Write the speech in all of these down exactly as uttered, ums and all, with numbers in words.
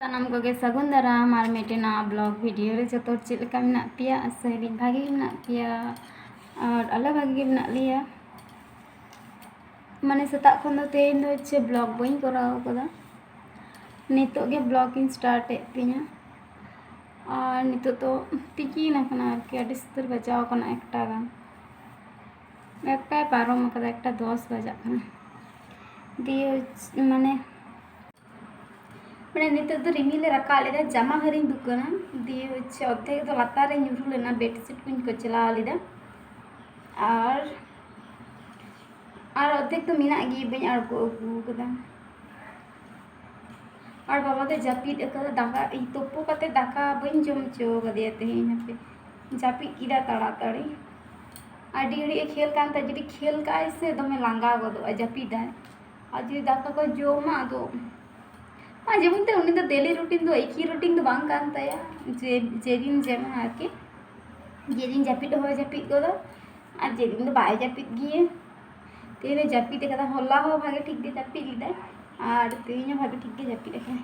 ᱥᱟᱱᱟᱢ ᱠᱚᱜᱮ ᱥᱟᱹᱜᱩᱱ ᱫᱟᱨᱟᱢ ᱟᱨ ᱢᱤᱫᱴᱮᱱ ᱱᱟᱣᱟ ᱵᱞᱚᱜ ᱵᱷᱤᱰᱤᱭᱳ ᱨᱮ᱾ ᱡᱚᱛᱚ ᱦᱚᱲ ᱪᱮᱫ ᱞᱮᱠᱟ ᱢᱮᱱᱟᱜ ᱯᱮᱭᱟ? ᱟᱥᱟᱭᱟᱞᱤᱧ ᱵᱷᱟᱜᱮ ᱜᱮ ᱢᱮᱱᱟᱜ ᱯᱮᱭᱟ ᱟᱨ ᱟᱞᱮ ᱵᱷᱟᱜᱮ ᱜᱮ ᱢᱮᱱᱟᱜ ᱞᱮᱭᱟ᱾ ᱢᱟᱱᱮ ᱥᱮᱛᱟᱜ ᱠᱷᱚᱱ ᱫᱚ ᱛᱮᱦᱮᱧ ᱫᱚ ᱦᱚᱪᱪᱷᱮ ᱵᱞᱚᱜ ᱵᱟᱹᱧ ᱠᱚᱨᱟᱣ ᱟᱠᱟᱫᱟ᱾ ᱱᱤᱛᱚᱜ ᱜᱮ ᱵᱞᱚᱜ ᱤᱧ ᱥᱴᱟᱨᱴ ᱮᱫ ᱛᱤᱧᱟᱹ᱾ ᱟᱨ ᱱᱤᱛᱚᱜ ᱫᱚ ᱛᱤᱠᱤᱱ ᱟᱠᱟᱱᱟ ᱟᱨᱠᱤ, ᱟᱹᱰᱤ ᱥᱩᱛᱟᱹᱨ ᱵᱟᱡᱟᱣ ᱟᱠᱟᱱᱟ ᱮᱠᱴᱟ ᱜᱟᱱ᱾ ᱮᱠᱴᱟᱭ ᱯᱟᱨᱚᱢ ᱟᱠᱟᱫᱟ, ᱮᱠᱴᱟ ᱫᱚᱥ ᱵᱟᱡᱟᱜ ᱠᱟᱱᱟ᱾ ᱫᱤᱭᱮ ᱦᱚᱪ-, ᱢᱟᱱᱮ, ᱢᱟᱱᱮ ᱱᱤᱛᱚᱜ ᱫᱚ ᱨᱤᱢᱤᱞ ᱮ ᱨᱟᱠᱟᱵ ᱞᱮᱫᱟ, ᱡᱟᱢᱟ ᱦᱟᱹᱨᱤᱧ ᱫᱩᱠᱟᱹᱱᱟ᱾ ᱫᱤᱭᱮ ᱦᱚᱪᱪᱷᱮ ᱚᱨᱫᱷᱮᱠ ᱫᱚ ᱞᱟᱛᱟᱨ ᱨᱮ ᱧᱩᱨᱩ ᱞᱮᱱᱟ, ᱵᱮᱰᱥᱤᱴ ᱠᱚᱧ ᱠᱚᱪᱞᱟᱣ ᱞᱮᱫᱟ᱾ ᱟᱨ, ᱟᱨ ᱚᱨᱫᱷᱮᱠ ᱫᱚ ᱢᱮᱱᱟᱜ ᱜᱮ, ᱵᱟᱹᱧ ᱟᱬᱜᱚ ᱟᱹᱜᱩ ᱟᱠᱟᱫᱟ᱾ ᱟᱨ ᱵᱟᱵᱟ ᱫᱚ ᱡᱟᱹᱯᱤᱫ ᱟᱠᱟᱫᱟ, ᱫᱟᱠᱟ, ᱤᱧ ᱛᱩᱯᱩ ᱠᱟᱛᱮ ᱫᱟᱠᱟ ᱵᱟᱹᱧ ᱡᱚᱢ ᱦᱚᱪᱚ ᱟᱠᱟᱫᱮᱭᱟ ᱛᱮᱦᱮᱧ᱾ ᱦᱟᱯᱮ, ᱡᱟᱹᱯᱤᱫ ᱠᱮᱫᱟ ᱛᱟᱲᱟᱛᱟᱲᱤ᱾ ᱟᱹᱰᱤ ᱜᱷᱟᱹᱲᱤᱡ ᱮ ᱠᱷᱮᱞ ᱠᱟᱱ ᱛᱟᱦᱮᱸ, ᱡᱩᱫᱤ ᱠᱷᱮᱞ ᱠᱟᱜᱼᱟᱭ ᱥᱮ ᱫᱚᱢᱮ ᱞᱟᱸᱜᱟ ᱜᱚᱫᱚᱜᱼᱟ, ᱡᱟᱹᱯᱤᱫᱟᱭ᱾ ᱟᱨ ᱡᱩᱫᱤ ᱫᱟᱠᱟ ᱠᱚ ᱡᱚᱢᱟ, ᱟᱫᱚ ᱟᱨ ᱡᱮᱢᱚᱱ ᱛᱮ ᱩᱱᱤ ᱫᱚ ᱰᱮᱞᱤ ᱨᱩᱴᱤᱱ ᱫᱚ ᱮᱠᱤ ᱨᱩᱴᱤᱱ ᱫᱚ ᱵᱟᱝ ᱠᱟᱱ ᱛᱟᱭᱟ, ᱡᱮ ᱡᱮᱫᱤᱱ ᱡᱮᱢᱚᱱ ᱟᱨᱠᱤ, ᱡᱮᱫᱤᱱ ᱡᱟᱹᱯᱤᱫ ᱦᱚᱸᱭ ᱡᱟᱹᱯᱤᱫ ᱜᱚᱫᱟ ᱟᱨ ᱡᱮᱫᱤᱱ ᱫᱚ ᱵᱟᱭ ᱡᱟᱹᱯᱤᱫ ᱜᱮᱭᱟ᱾ ᱛᱮᱦᱮᱧ ᱫᱚ ᱡᱟᱹᱯᱤᱫ ᱟᱠᱟᱫᱟ, ᱦᱚᱞᱟ ᱦᱚᱸ ᱵᱷᱟᱜᱮ ᱴᱷᱤᱠ ᱜᱮ ᱡᱟᱹᱯᱤᱫ ᱞᱮᱫᱟᱭ ᱟᱨ ᱛᱮᱦᱮᱧ ᱦᱚᱸ ᱵᱷᱟᱜᱮ ᱴᱷᱤᱠ ᱜᱮ ᱡᱟᱹᱯᱤᱫ ᱟᱠᱟᱫᱟᱭ᱾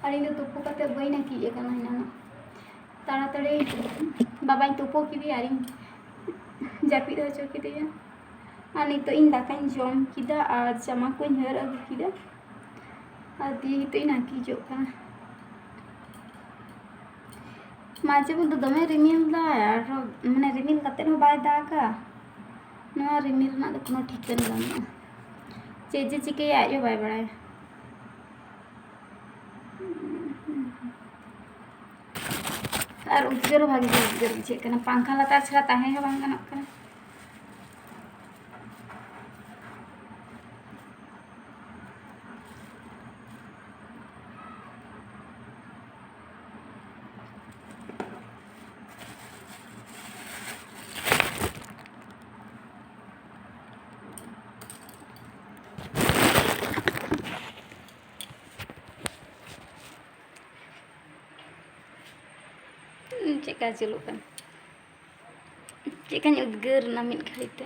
ᱟᱨ ᱤᱧ ᱫᱚ ᱛᱩᱯᱩ ᱠᱟᱛᱮ ᱵᱟᱹᱧ ᱱᱟᱹᱠᱤᱡ ᱟᱠᱟᱱᱟ ᱮᱱᱟᱱᱚᱜ᱾ ᱛᱟᱲᱟᱛᱟᱲᱤ ᱵᱟᱵᱟᱧ ᱛᱩᱯᱩ ᱠᱮᱫᱮᱭᱟ ᱟᱨᱤᱧ ᱡᱟᱹᱯᱤᱫ ᱦᱚᱪᱚ ᱠᱮᱫᱮᱭᱟ᱾ ᱟᱨ ᱱᱤᱛᱚᱜ ᱤᱧ ᱫᱟᱠᱟᱧ ᱡᱚᱢ ᱠᱮᱫᱟ ᱟᱨ ᱡᱟᱢᱟ ᱠᱚᱧ ᱦᱟᱹᱨ ᱟᱹᱜᱩ ᱠᱮᱫᱟ᱾ ᱟᱨ ᱫᱤᱭᱮ ᱱᱤᱛᱚᱜ ᱤᱧ ᱱᱟᱹᱠᱤᱡᱚᱜ ᱠᱟᱱᱟ᱾ ᱢᱟᱡᱷᱮ ᱢᱚᱫᱽᱫᱷᱮ ᱫᱚᱢᱮ ᱨᱤᱢᱤᱞ ᱫᱟᱭ, ᱟᱨᱦᱚᱸ ᱢᱟᱱᱮ ᱨᱤᱢᱤᱞ ᱠᱟᱛᱮᱫ ᱦᱚᱸ ᱵᱟᱭ ᱫᱟᱜᱟ᱾ ᱱᱚᱣᱟ ᱨᱤᱢᱤᱞ ᱨᱮᱱᱟᱜ ᱫᱚ ᱠᱳᱱᱳ ᱴᱷᱤᱠᱟᱹᱱ ᱵᱟᱹᱱᱩᱜᱼᱟ᱾ ᱪᱮᱫ ᱡᱮ ᱪᱤᱠᱟᱹᱭᱟ, ᱟᱡ ᱦᱚᱸ ᱵᱟᱭ ᱵᱟᱲᱟᱭᱟ᱾ ᱟᱨ ᱩᱫᱽᱜᱟᱹᱨ ᱦᱚᱸ ᱵᱷᱟᱜᱮ ᱜᱮ ᱩᱫᱽᱜᱟᱹᱨ ᱵᱩᱡᱷᱟᱹᱜ ᱠᱟᱱᱟ, ᱯᱟᱝᱠᱷᱟ ᱞᱟᱛᱟᱨ ᱪᱷᱟᱲᱟ ᱛᱟᱦᱮᱸ ᱦᱚᱸ ᱵᱟᱝ ᱜᱟᱱᱚᱜ ᱠᱟᱱᱟ᱾ ᱪᱮᱫᱠᱟ ᱪᱟᱹᱞᱩᱜ ᱠᱟᱱᱟ? ᱪᱮᱫᱠᱟᱧ ᱩᱫᱽᱜᱟᱹᱨ ᱮᱱᱟ ᱢᱤᱫ ᱜᱷᱟᱹᱲᱤ ᱛᱮ᱾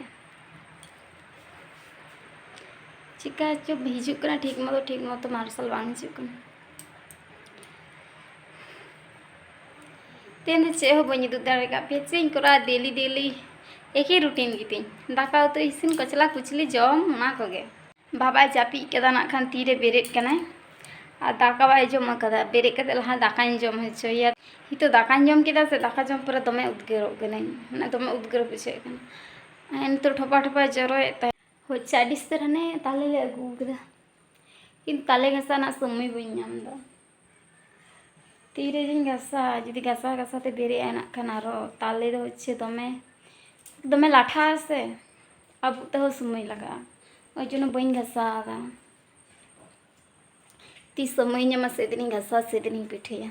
ᱪᱮᱠᱟ ᱪᱚ ᱦᱤᱡᱩᱜ ᱠᱟᱱᱟ, ᱴᱷᱤᱠ ᱢᱚᱛᱚ, ᱴᱷᱤᱠ ᱢᱚᱛᱚ ᱢᱟᱨᱥᱟᱞ ᱵᱟᱝ ᱦᱤᱡᱩᱜ ᱠᱟᱱᱟ᱾ ᱛᱮᱦᱮᱧ ᱫᱚ ᱪᱮᱫ ᱦᱚᱸ ᱵᱟᱹᱧ ᱩᱫᱩᱜ ᱫᱟᱲᱮ ᱠᱟᱜ ᱯᱮᱭᱟ᱾ ᱪᱮᱫ ᱤᱧ ᱠᱚᱨᱟᱣᱟ, ᱰᱮᱞᱤ ᱰᱮᱞᱤ ᱮᱠᱤ ᱨᱩᱴᱤᱱ ᱜᱮᱛᱤᱧ, ᱫᱟᱠᱟ ᱩᱛᱩ ᱤᱥᱤᱱ, ᱠᱚᱪᱞᱟ ᱠᱩᱪᱞᱤ ᱡᱚᱢ, ᱚᱱᱟ ᱠᱚᱜᱮ᱾ ᱵᱟᱵᱟᱭ ᱡᱟᱹᱯᱤᱫ ᱠᱟᱫᱟ, ᱱᱟᱜ ᱠᱷᱟᱱ ᱛᱤᱨᱮ ᱵᱮᱨᱮᱫ ᱠᱟᱱᱟᱭ᱾ ᱟᱨ ᱫᱟᱠᱟ ᱵᱟᱭ ᱡᱚᱢ ᱟᱠᱟᱫᱟ, ᱵᱮᱨᱮᱫ ᱠᱟᱛᱮ ᱞᱟᱦᱟ ᱫᱟᱠᱟᱧ ᱡᱚᱢ ᱦᱚᱪᱚᱭᱮᱭᱟ᱾ ᱱᱤᱛᱚᱜ ᱫᱟᱠᱟᱧ ᱡᱚᱢ ᱠᱮᱫᱟ ᱥᱮ, ᱫᱟᱠᱟ ᱡᱚᱢ ᱯᱚᱨᱮ ᱫᱚᱢᱮ ᱩᱫᱽᱜᱟᱹᱨᱚᱜ ᱠᱟᱹᱱᱟᱹᱧ, ᱢᱟᱱᱮ ᱫᱚᱢᱮ ᱩᱫᱽᱜᱟᱹᱨ ᱵᱩᱡᱷᱟᱹᱜ ᱠᱟᱱᱟ᱾ ᱱᱤᱛᱚᱜ ᱴᱷᱚᱯᱟ ᱴᱷᱚᱯᱟᱭ ᱡᱚᱨᱚᱭᱮᱫ ᱛᱟᱦᱮᱸᱫ᱾ ᱦᱳᱭ, ᱪᱟ ᱰᱤᱥ ᱛᱮ ᱦᱟᱱᱮ ᱛᱟᱞᱮ ᱞᱮ ᱟᱹᱜᱩ ᱠᱟᱫᱟ, ᱠᱤᱱᱛᱩ ᱛᱟᱞᱮ ᱜᱷᱟᱥᱟᱣ ᱨᱮᱱᱟᱜ ᱥᱚᱢᱚᱭ ᱵᱟᱹᱧ ᱧᱟᱢ ᱮᱫᱟ᱾ ᱛᱤᱨᱮ ᱡᱮᱧ ᱜᱷᱟᱥᱟᱣᱟ, ᱡᱩᱫᱤ ᱜᱷᱟᱥᱟᱣ ᱜᱷᱟᱥᱟᱣ ᱛᱮ ᱵᱮᱨᱮᱫ ᱟᱭ ᱱᱟᱜ ᱠᱷᱟᱱ ᱟᱨᱚ ᱛᱟᱞᱮ ᱫᱚ ᱦᱚᱪᱪᱷᱮ ᱫᱚᱢᱮ, ᱫᱚᱢᱮ ᱞᱟᱴᱷᱟᱜᱼᱟ ᱥᱮ, ᱟᱵᱩᱜ ᱛᱮᱦᱚᱸ ᱥᱚᱢᱚᱭ ᱞᱟᱜᱟᱜᱼᱟ᱾ ᱳᱭ ᱡᱚᱱᱱᱚ ᱵᱟᱹᱧ ᱜᱷᱟᱥᱟᱣ ᱮᱫᱟ᱾ ᱛᱤᱥ ᱥᱚᱢᱚᱭ ᱧᱟᱢᱟ, ᱥᱮᱫᱤᱱᱤᱧ ᱜᱷᱟᱥᱟᱣᱟ, ᱥᱮᱫᱤᱱᱤᱧ ᱯᱤᱴᱷᱟᱹᱭᱟ᱾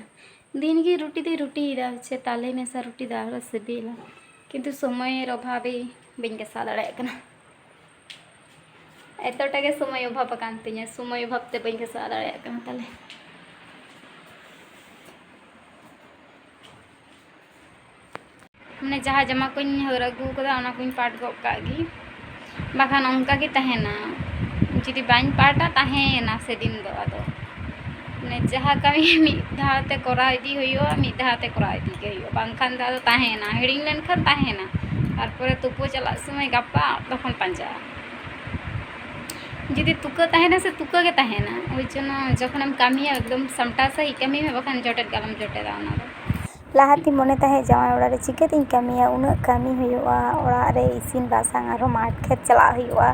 ᱫᱤᱱᱜᱮ ᱨᱩᱴᱤ ᱫᱚᱧ ᱨᱩᱴᱤᱭᱮᱫᱟ, ᱥᱮ ᱛᱟᱞᱮ ᱢᱮᱥᱟ ᱨᱩᱴᱤ ᱫᱚ ᱟᱨᱚ ᱥᱤᱵᱤᱞᱟ, ᱠᱤᱱᱛᱩ ᱥᱚᱢᱚᱭᱮᱨ ᱚᱵᱷᱟᱵᱮ ᱵᱟᱹᱧ ᱜᱷᱟᱥᱟᱣ ᱫᱟᱲᱮᱭᱟᱜ ᱠᱟᱱᱟ᱾ ᱮᱛᱚᱴᱟ ᱜᱮ ᱥᱚᱢᱚᱭ ᱚᱵᱷᱟᱵᱽ ᱟᱠᱟᱱ ᱛᱤᱧᱟᱹ, ᱥᱚᱢᱚᱭ ᱚᱵᱷᱟᱵᱽ ᱛᱮ ᱵᱟᱹᱧ ᱜᱷᱟᱥᱟᱣ ᱫᱟᱲᱮᱭᱟᱜ ᱠᱟᱱᱟ ᱛᱟᱞᱮ᱾ ᱢᱟᱱᱮ ᱡᱟᱦᱟᱸ ᱡᱟᱢᱟ ᱠᱚᱧ ᱦᱟᱹᱨ ᱟᱹᱜᱩ ᱠᱟᱫᱟ, ᱚᱱᱟ ᱠᱚᱧ ᱯᱟᱴ ᱜᱚᱫ ᱠᱟᱜ ᱜᱮ, ᱵᱟᱠᱷᱟᱱ ᱚᱱᱠᱟ ᱜᱮ ᱛᱟᱦᱮᱱᱟ᱾ ᱡᱩᱫᱤ ᱵᱟᱹᱧ ᱯᱟᱴᱟ, ᱛᱟᱦᱮᱸᱭᱮᱱᱟ ᱥᱮᱫᱤᱱ ᱫᱚ᱾ ᱟᱫᱚ ᱢᱟᱱᱮ ᱡᱟᱦᱟᱸ ᱠᱟᱹᱢᱤ ᱢᱤᱫ ᱫᱷᱟᱣ ᱛᱮ ᱠᱚᱨᱟᱣ ᱤᱫᱤ ᱦᱩᱭᱩᱜᱼᱟ, ᱢᱤᱫ ᱫᱷᱟᱣ ᱛᱮ ᱠᱚᱨᱟᱣ ᱤᱫᱤ ᱜᱮ ᱦᱩᱭᱩᱜᱼᱟ, ᱵᱟᱝᱠᱷᱟᱱ ᱫᱚ ᱟᱫᱚ ᱛᱟᱦᱮᱸᱭᱮᱱᱟ, ᱦᱤᱲᱤᱧ ᱞᱮᱱᱠᱷᱟᱱ ᱛᱟᱦᱮᱸᱭᱮᱱᱟ᱾ ᱛᱟᱨᱯᱚᱨᱮ ᱛᱩᱯᱩ ᱪᱟᱞᱟᱜ ᱥᱚᱢᱚᱭ ᱜᱟᱯᱟ ᱛᱚᱠᱷᱚᱱ ᱯᱟᱸᱡᱟᱜᱼᱟ᱾ ᱡᱩᱫᱤ ᱛᱩᱠᱟᱹ ᱛᱟᱦᱮᱱᱟ ᱥᱮ, ᱛᱩᱠᱟᱹ ᱜᱮ ᱛᱟᱦᱮᱱᱟ᱾ ᱳᱭ ᱡᱚᱱᱱᱚ ᱡᱚᱠᱷᱚᱱᱮᱢ ᱠᱟᱹᱢᱤᱭᱟ, ᱮᱠᱫᱚᱢ ᱥᱟᱢᱴᱟᱣ ᱥᱟᱺᱦᱤᱡ ᱠᱟᱹᱢᱤ ᱢᱮ, ᱵᱟᱠᱷᱟᱱ ᱡᱚᱴᱮᱫ ᱜᱮ ᱟᱞᱚᱢ ᱡᱚᱴᱮᱫᱟ ᱚᱱᱟ ᱫᱚ᱾ ᱞᱟᱦᱟᱛᱤᱧ ᱢᱚᱱᱮ ᱛᱟᱦᱮᱸᱫ, ᱡᱟᱶᱟᱭ ᱚᱲᱟᱜ ᱨᱮ ᱪᱤᱠᱟᱹᱛᱤᱧ ᱠᱟᱹᱢᱤᱭᱟ, ᱩᱱᱟᱹᱜ ᱠᱟᱹᱢᱤ ᱦᱩᱭᱩᱜᱼᱟ, ᱚᱲᱟᱜ ᱨᱮ ᱤᱥᱤᱱ ᱵᱟᱥᱟᱝ, ᱟᱨᱦᱚᱸ ᱢᱟᱴᱷ ᱠᱷᱮᱛ ᱪᱟᱞᱟᱜ ᱦᱩᱭᱩᱜᱼᱟ,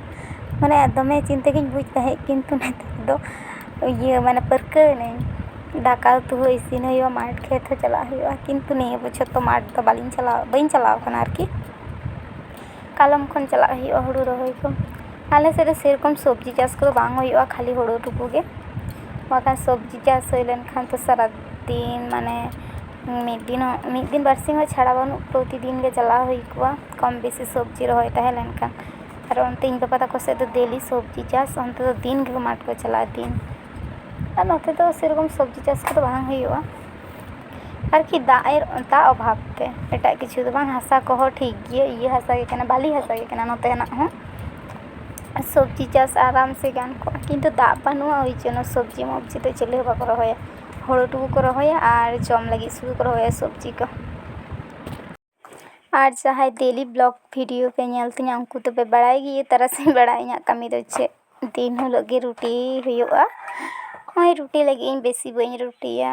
ᱢᱟᱱᱮ ᱫᱚᱢᱮ ᱪᱤᱱᱛᱟᱹ ᱜᱤᱧ ᱵᱩᱡᱽ ᱛᱟᱦᱮᱸᱫ᱾ ᱠᱤᱱᱛᱩ ᱱᱮᱛᱟᱨ ᱫᱚ ᱤᱭᱟᱹ, ᱢᱟᱱᱮ ᱯᱟᱹᱨᱠᱟᱹᱣ ᱮᱱᱟᱹᱧ, ᱫᱟᱠᱟ ᱩᱛᱩ ᱦᱚᱸ ᱤᱥᱤᱱ ᱦᱩᱭᱩᱜᱼᱟ, ᱢᱟᱴᱷ ᱠᱷᱮᱛ ᱦᱚᱸ ᱪᱟᱞᱟᱜ ᱦᱩᱭᱩᱜᱼᱟ᱾ ᱠᱤᱱᱛᱩ ᱱᱤᱭᱟᱹ ᱵᱚᱪᱷᱚᱨ ᱫᱚ ᱢᱟᱴᱷ ᱫᱚ ᱵᱟᱹᱞᱤᱧ ᱪᱟᱞᱟᱣ, ᱵᱟᱹᱧ ᱪᱟᱞᱟᱣ ᱠᱟᱱᱟ ᱟᱨᱠᱤ᱾ ᱠᱟᱞᱚᱢ ᱠᱷᱚᱱ ᱪᱟᱞᱟᱜ ᱦᱩᱭᱩᱜᱼᱟ ᱦᱩᱲᱩ ᱨᱚᱦᱚᱭ ᱠᱚ᱾ ᱟᱞᱮ ᱥᱮᱫ ᱫᱚ ᱥᱮᱨᱚᱠᱚᱢ ᱥᱚᱵᱽᱡᱤ ᱪᱟᱥ ᱠᱚᱫᱚ ᱵᱟᱝ ᱦᱩᱭᱩᱜᱼᱟ, ᱠᱷᱟᱹᱞᱤ ᱦᱩᱲᱩ ᱴᱩᱠᱩ ᱜᱮ᱾ ᱵᱟᱠᱷᱟᱱ ᱥᱚᱵᱽᱡᱤ ᱪᱟᱥ ᱦᱩᱭ ᱞᱮᱱᱠᱷᱟᱱ ᱛᱚ ᱥᱟᱨᱟ ᱫᱤᱱ, ᱢᱟᱱᱮ ᱢᱤᱫ ᱫᱤᱱ ᱦᱚᱸ, ᱢᱤᱫ ᱫᱤᱱ ᱵᱟᱨᱥᱤᱧ ᱦᱚᱸ ᱪᱷᱟᱲᱟ ᱵᱟᱹᱱᱩᱜ, ᱯᱨᱚᱛᱤᱫᱤᱱ ᱜᱮ ᱪᱟᱞᱟᱣ ᱦᱩᱭ ᱠᱚᱜᱼᱟ ᱠᱚᱢ ᱵᱮᱥᱤ ᱥᱚᱵᱽᱡᱤ ᱨᱚᱦᱚᱭ ᱛᱟᱦᱮᱸ ᱞᱮᱱᱠᱷᱟᱱ᱾ ᱟᱨ ᱚᱱᱛᱮ ᱤᱧ ᱵᱟᱵᱟ ᱛᱟᱠᱚ ᱥᱮᱫ ᱫᱚ ᱫᱮᱞᱤ ᱥᱚᱵᱽᱡᱤ ᱪᱟᱥ, ᱚᱱᱛᱮ ᱫᱚ ᱫᱤᱱ ᱜᱮ ᱢᱟᱴᱷ ᱠᱚ ᱪᱟᱞᱟᱜᱼᱟ, ᱫᱤᱱ᱾ ᱟᱨ ᱱᱚᱛᱮ ᱫᱚ ᱥᱮᱨᱚᱠᱚᱢ ᱥᱚᱵᱽᱡᱤ ᱪᱟᱥ ᱠᱚᱫᱚ ᱵᱟᱝ ᱦᱩᱭᱩᱜᱼᱟ ᱟᱨᱠᱤ, ᱫᱟᱜ ᱮᱨ, ᱫᱟᱜ ᱚᱵᱷᱟᱵᱽ ᱛᱮ᱾ ᱮᱴᱟᱜ ᱠᱤᱪᱷᱩ ᱫᱚ ᱵᱟᱝ, ᱦᱟᱥᱟ ᱠᱚᱦᱚᱸ ᱴᱷᱤᱠ ᱜᱮᱭᱟ, ᱤᱭᱟᱹ ᱦᱟᱥᱟ ᱜᱮ ᱠᱟᱱᱟ, ᱵᱟᱹᱞᱤ ᱦᱟᱥᱟ ᱜᱮ ᱠᱟᱱᱟ ᱱᱚᱛᱮᱱᱟᱜ ᱦᱚᱸ᱾ ᱟᱨ ᱥᱚᱵᱽᱡᱤ ᱪᱟᱥ ᱟᱨᱟᱢ ᱥᱮ ᱜᱟᱱ ᱠᱚᱜᱼᱟ, ᱠᱤᱱᱛᱩ ᱫᱟᱜ ᱵᱟᱹᱱᱩᱜᱼᱟ, ᱳᱭ ᱡᱚᱱᱱᱚ ᱥᱚᱵᱽᱡᱤ ᱢᱚᱵᱽᱡᱤ ᱫᱚ ᱪᱤᱞᱤ ᱦᱚᱸ ᱵᱟᱠᱚ ᱨᱚᱦᱚᱭᱟ᱾ ᱦᱳᱲᱳ ᱴᱩᱠᱩ ᱠᱚ ᱨᱚᱦᱚᱭᱟ ᱟᱨ ᱡᱚᱢ ᱞᱟᱹᱜᱤᱫ ᱥᱩᱫᱷᱩ ᱠᱚ ᱨᱚᱦᱚᱭᱟ ᱥᱚᱵᱽᱡᱤ ᱠᱚ᱾ ᱟᱨ ᱡᱟᱦᱟᱸᱭ daily vlog video ᱯᱮ ᱧᱮᱞ ᱛᱤᱧᱟ, ᱩᱱᱠᱩ ᱫᱚᱯᱮ ᱵᱟᱲᱟᱭ ᱜᱮᱭᱟ ᱛᱟᱨᱟᱥᱤᱧ ᱵᱮᱲᱟ ᱤᱧᱟᱹᱜ ᱠᱟᱹᱢᱤ ᱫᱚ ᱪᱮᱫ᱾ ᱫᱤᱱ ᱦᱤᱞᱳᱜ ᱜᱮ ᱨᱩᱴᱤ ᱦᱩᱭᱩᱜᱼᱟ᱾ ᱱᱚᱜᱼᱚᱭ ᱨᱩᱴᱤ ᱞᱟᱹᱜᱤᱫ ᱤᱧ ᱵᱮᱥᱤ ᱵᱟᱹᱧ ᱨᱩᱴᱤᱭᱟ᱾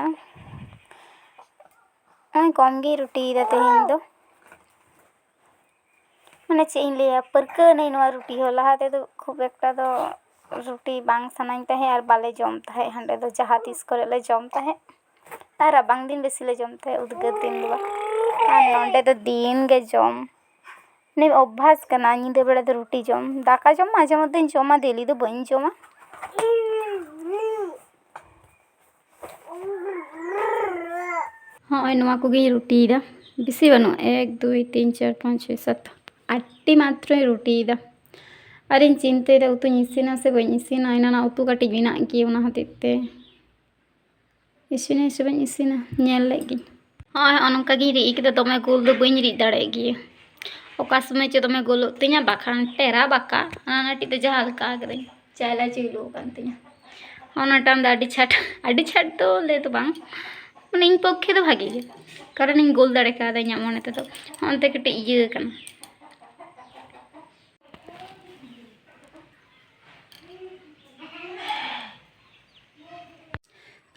ᱱᱚᱜᱼᱚᱭ ᱠᱚᱢ ᱜᱤᱧ ᱨᱩᱴᱤᱭᱮᱫᱟ ᱛᱮᱦᱮᱧ ᱫᱚ᱾ ᱢᱟᱱᱮ ᱪᱮᱫ ᱤᱧ ᱞᱟᱹᱭᱟ, ᱯᱟᱹᱨᱠᱟᱹᱣ ᱮᱱᱟᱹᱧ ᱱᱚᱣᱟ ᱨᱩᱴᱤ ᱦᱚᱸ᱾ ᱞᱟᱦᱟ ᱛᱮᱫᱚ ᱠᱷᱩᱵ ᱮᱠᱴᱟ ᱫᱚ ᱨᱩᱴᱤ ᱵᱟᱝ ᱥᱟᱱᱟᱧ ᱛᱟᱦᱮᱸᱫ ᱟᱨ ᱵᱟᱞᱮ ᱡᱚᱢ ᱛᱟᱦᱮᱸᱫ᱾ ᱦᱟᱸᱰᱮ ᱫᱚ ᱡᱟᱦᱟᱸ ᱛᱤᱥ ᱠᱚᱨᱮ ᱞᱮ ᱡᱚᱢ ᱛᱟᱦᱮᱸᱫ᱾ ᱟᱨ ᱨᱟᱵᱟᱝ ᱫᱤᱱ ᱵᱮᱥᱤ ᱞᱮ ᱡᱚᱢ ᱛᱟᱦᱮᱸᱫ, ᱩᱫᱽᱜᱟᱹᱨ ᱫᱤᱱ ᱫᱚ ᱵᱟᱝ᱾ ᱟᱨ ᱱᱚᱸᱰᱮ ᱫᱚ ᱫᱤᱱ ᱜᱮ ᱡᱚᱢ᱾ ᱢᱟᱱᱮ ᱚᱵᱵᱷᱟᱥ ᱠᱟᱱᱟ ᱧᱤᱫᱟᱹ ᱵᱮᱲᱟ ᱫᱚ ᱨᱩᱴᱤ ᱡᱚᱢ᱾ ᱫᱟᱠᱟ ᱡᱚᱢ ᱢᱟᱡᱷᱮ ᱢᱚᱫᱽᱫᱷᱮᱧ ᱡᱚᱢᱟ, daily ᱫᱚ ᱵᱟᱹᱧ ᱡᱚᱢᱟ᱾ ᱦᱚᱸᱜᱼᱚᱭ ᱱᱚᱣᱟ ᱠᱚᱜᱮᱧ ᱨᱩᱴᱤᱭᱮᱫᱟ, ᱵᱮᱥᱤ ᱵᱟᱹᱱᱩᱜᱼᱟ, ᱮᱠ, ᱫᱩᱭ, ᱛᱤᱱ, ᱪᱟᱨ, ᱯᱟᱸᱪ, ᱪᱷᱚᱭ, ᱥᱟᱛ, ᱟᱴᱴᱤ ᱢᱟᱛᱨᱚᱧ ᱨᱩᱴᱤᱭᱮᱫᱟ᱾ ᱟᱨᱤᱧ ᱪᱤᱱᱛᱟᱹᱭᱮᱫᱟ ᱩᱛᱩᱧ ᱤᱥᱤᱱᱟ ᱥᱮ ᱵᱟᱹᱧ ᱤᱥᱤᱱᱟ, ᱮᱱᱟᱱᱟᱜ ᱩᱛᱩ ᱠᱟᱹᱴᱤᱡ ᱢᱮᱱᱟᱜ ᱜᱮᱭᱟ, ᱚᱱᱟ ᱦᱚᱛᱮᱡ ᱛᱮ ᱤᱥᱤᱱᱟᱹᱧ ᱥᱮ ᱵᱟᱹᱧ ᱤᱥᱤᱱᱟ, ᱧᱮᱞ ᱞᱮᱫ ᱜᱤᱧ᱾ ᱦᱚᱸᱜᱼᱚᱭ ᱦᱚᱸᱜᱼᱚ ᱱᱚᱝᱠᱟ ᱜᱤᱧ ᱨᱤᱫ ᱠᱮᱫᱟ, ᱫᱚᱢᱮ ᱜᱳᱞ ᱫᱚ ᱵᱟᱹᱧ ᱨᱤᱫ ᱫᱟᱲᱮᱭᱟᱜ ᱜᱮᱭᱟ᱾ ᱚᱠᱟ ᱥᱚᱢᱚᱭ ᱪᱚ ᱫᱚᱢᱮ ᱜᱳᱞᱚᱜ ᱛᱤᱧᱟ, ᱵᱟᱠᱷᱟᱱ ᱴᱮᱨᱟ ᱵᱟᱠᱟ, ᱦᱟᱱᱟ ᱴᱤᱡ ᱫᱚ ᱡᱟᱦᱟᱸ ᱞᱮᱠᱟ ᱠᱟᱹᱫᱟᱹᱧ, ᱪᱟᱭᱞᱟ ᱪᱩᱭᱞᱩ ᱟᱠᱟᱱ ᱛᱤᱧᱟ᱾ ᱚᱱᱟᱴᱟᱝ ᱫᱚ ᱟᱹᱰᱤ ᱪᱷᱟᱴ, ᱟᱹᱰᱤ ᱪᱷᱟᱴ ᱫᱚ ᱞᱟᱹᱭ ᱫᱚ ᱵᱟᱝ, ᱢᱟᱱᱮ ᱤᱧ ᱯᱚᱠᱠᱷᱮ ᱫᱚ ᱵᱷᱟᱜᱮ ᱜᱮ, ᱠᱟᱨᱚᱱ ᱤᱧ ᱜᱳᱞ ᱫᱟᱲᱮ ᱠᱟᱣᱫᱟ ᱤᱧᱟᱹᱜ ᱢᱚᱱᱮ ᱛᱮᱫᱚ᱾ ᱦᱚᱸᱜᱼᱚᱱᱛᱮ ᱠᱟᱹᱴᱤᱡ ᱤᱭᱟᱹ ᱠᱟᱱᱟ᱾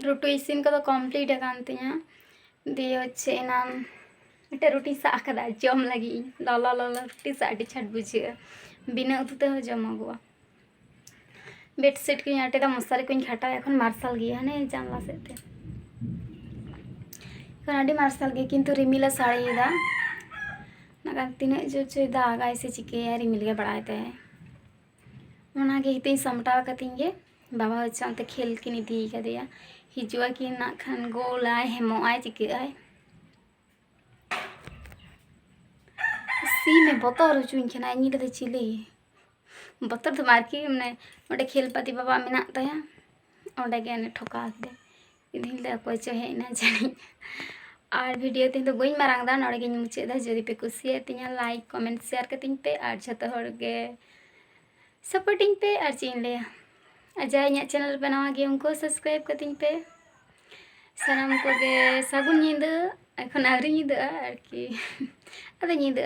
ᱨᱩᱴᱤ ᱤᱥᱤᱱ ᱠᱚᱫᱚ complete ᱟᱠᱟᱱ ᱛᱤᱧᱟ᱾ ᱫᱤᱭᱮ ᱦᱚᱪᱪᱷᱮ ᱮᱱᱟᱱ ᱢᱤᱫᱴᱮᱡ ᱨᱩᱴᱤᱧ ᱥᱟᱵ ᱟᱠᱟᱫᱟ, ᱡᱚᱢ ᱞᱟᱹᱜᱤᱫ ᱤᱧ᱾ ᱞᱚᱞᱚ ᱞᱚᱞᱚ ᱨᱩᱴᱤ ᱥᱮ ᱟᱹᱰᱤ ᱪᱷᱟᱴ ᱵᱩᱡᱷᱟᱹᱜᱼᱟ, ᱵᱤᱱᱟᱹ ᱩᱛᱩ ᱛᱮᱦᱚᱸ ᱡᱚᱢᱚᱜᱚᱜᱼᱟ᱾ Bedsheet ᱠᱚᱧ ᱟᱴᱮᱫᱟ, ᱢᱚᱥᱟᱨᱤ ᱠᱚᱧ ᱠᱷᱟᱴᱟᱣᱟ, ᱮᱠᱷᱚᱱ ᱢᱟᱨᱥᱟᱞ ᱜᱮᱭᱟ ᱦᱟᱱᱮ ᱡᱟᱱᱞᱟ ᱥᱮᱫ ᱛᱮ᱾ ᱮᱠᱷᱚᱱ ᱟᱹᱰᱤ ᱢᱟᱨᱥᱟᱞ ᱜᱮᱭᱟ, ᱠᱤᱱᱛᱩ ᱨᱤᱢᱤᱞᱮ ᱥᱟᱰᱮᱭᱮᱫᱟ᱾ ᱱᱟᱜ ᱠᱷᱟᱱ ᱛᱤᱱᱟᱹᱜ ᱡᱳᱨ ᱪᱚᱭ ᱫᱟᱜᱟᱭ ᱥᱮ ᱪᱤᱠᱟᱹᱭᱟᱭ, ᱨᱤᱢᱤᱞ ᱜᱮ ᱵᱟᱲᱟᱭ ᱛᱟᱭᱟᱭ᱾ ᱚᱱᱟᱜᱮ ᱦᱤᱛᱟᱹᱧ ᱥᱟᱢᱴᱟᱣ ᱠᱟᱹᱛᱤᱧ ᱜᱮ, ᱵᱟᱵᱟ ᱦᱚᱪᱚ ᱚᱱᱛᱮ ᱠᱷᱮᱞ ᱠᱤᱱ ᱤᱫᱤ ᱠᱟᱫᱮᱭᱟ᱾ ᱦᱤᱡᱩᱜᱼᱟ ᱠᱤᱱ ᱱᱟᱜ ᱠᱷᱟᱱ, ᱜᱳᱞᱟᱭ, ᱦᱮᱢᱚᱜᱼᱟᱭ, ᱪᱤᱠᱟᱹᱜᱼᱟᱭ᱾ ᱥᱤᱢᱮ ᱵᱚᱛᱚᱨ ᱦᱚᱪᱚᱧ ᱠᱟᱱᱟ, ᱤᱧ ᱞᱟᱹᱭᱫᱟ ᱪᱤᱞᱤ? ᱵᱚᱛᱚᱨ ᱫᱚ ᱵᱟᱝ ᱟᱨᱠᱤ, ᱢᱟᱱᱮ ᱚᱸᱰᱮ ᱠᱷᱮᱞ ᱯᱟᱹᱛᱤ ᱵᱟᱵᱟ ᱢᱮᱱᱟᱜ ᱛᱟᱭᱟ, ᱚᱸᱰᱮ ᱜᱮ ᱚᱱᱮ ᱴᱷᱚᱠᱟᱣ ᱠᱮᱫᱟᱭ᱾ ᱤᱧ ᱞᱟᱹᱭᱫᱟ ᱚᱠᱚᱭ ᱪᱚ ᱦᱮᱡ ᱮᱱᱟ ᱡᱟᱹᱱᱤᱡ᱾ ᱟᱨ video ᱛᱮᱦᱮᱧ ᱫᱚ ᱵᱟᱹᱧ ᱢᱟᱨᱟᱝ ᱫᱟ, ᱱᱚᱰᱮ ᱜᱤᱧ ᱢᱩᱪᱟᱹᱫ ᱮᱫᱟ᱾ ᱡᱩᱫᱤ ᱯᱮ ᱠᱩᱥᱤᱭᱟᱜ ᱛᱤᱧᱟ, like, comment, share ᱠᱟᱹᱛᱤᱧ ᱯᱮ ᱟᱨ ᱡᱷᱚᱛᱚ ᱦᱚᱲ ᱜᱮ support ᱤᱧ ᱯᱮ᱾ ᱟᱨ ᱪᱮᱫ ᱤᱧ ᱞᱟᱹᱭᱟ, ᱟᱨ ᱡᱟᱦᱟᱸᱭ ᱤᱧᱟᱹᱜ channel ᱨᱮᱯᱮ ᱱᱟᱣᱟ ᱜᱮᱭᱟ, ᱩᱱᱠᱩ ᱦᱚᱸ subscribe ᱠᱟᱹᱛᱤᱧ ᱯᱮ᱾ ᱥᱟᱱᱟᱢ ᱠᱚᱜᱮ ᱥᱟᱹᱜᱩᱱ ᱧᱤᱫᱟᱹ᱾ ᱮᱠᱷᱚᱱ ᱟᱹᱣᱨᱤ ᱧᱤᱫᱟᱹᱜᱼᱟ ᱟᱨᱠᱤ᱾ ᱟᱫᱚ ᱧᱤᱫᱟᱹᱜᱼᱟ